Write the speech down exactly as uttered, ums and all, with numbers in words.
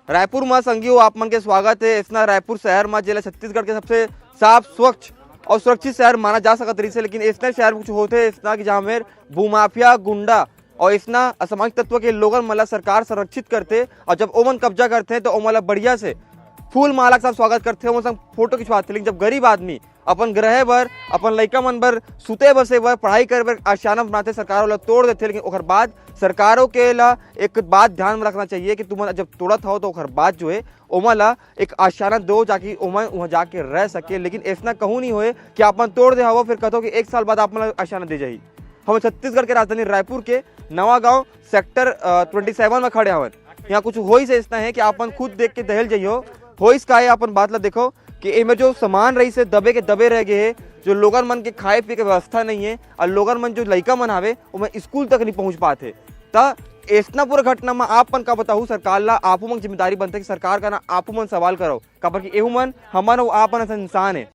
रायपुर म संगी हो, आप मन के स्वागत हे। अइसना रायपुर शहर म, जेला छत्तीसगढ़ के सबसे साफ, स्वच्छ और सुरक्षित शहर माना जा सकत रहिस हे, लेकिन अइसना शहर कुछ होथे अइसना कि जहाँ मेर भूमाफिया, गुंडा और अइसना असामाजिक तत्व के लोगन मन ला सरकार संरक्षित करथे और जब ओमन कब्जा करथे तो ओमन ला बढ़िया से फूल माला के साथ स्वागत करथे, ओमन संग फोटो खिंचवाथे। लेकिन जब गरीब आदमी अपन गृह बर, अपन लइका मन बर, सुते बसे बर, पढ़ाई करे बर आशियाना बनाथे, सरकार ओला तोड़ देथे। लेकिन ओकर बाद सरकारों के ला एक बात ध्यान में रखना चाहिए कि तुमन जब तोड़त हव तो ओकर बाद जो है ओमा ला एक आशियाना दो, जाके ओमा वहाँ जाके रह सके। लेकिन अइसना कहूँ नहीं होए कि आप मन तोड़ दे हवो, फिर कथो कि एक साल बाद आप मन ला आशियाना दे जाही। हम छत्तीसगढ़ के राजधानी रायपुर के नवा गांव सेक्टर ट्वेंटी सेवन में खड़े हवन। यहाँ कुछ होइस अइसना है कि आप मन खुद देख के दहल जइहो। होइस का है, अपन बात ला देखो कि एमे जो सामान रहिस हे दबे के दबे रह गए हे, जो लोगन मन के खाए पिए के व्यवस्था नहीं है और लोगन मन जो लइका मन हावे ओमन स्कूल तक नहीं पहुँच पात हे। त अइसना पूरा घटना में आप मन का बताहू, सरकार ला आपो मन जिम्मेदारी बनथे कि सरकार का ना आपो मन सवाल करो, काबर कि एहू मन हमन अउ आप मन असन इंसान हे।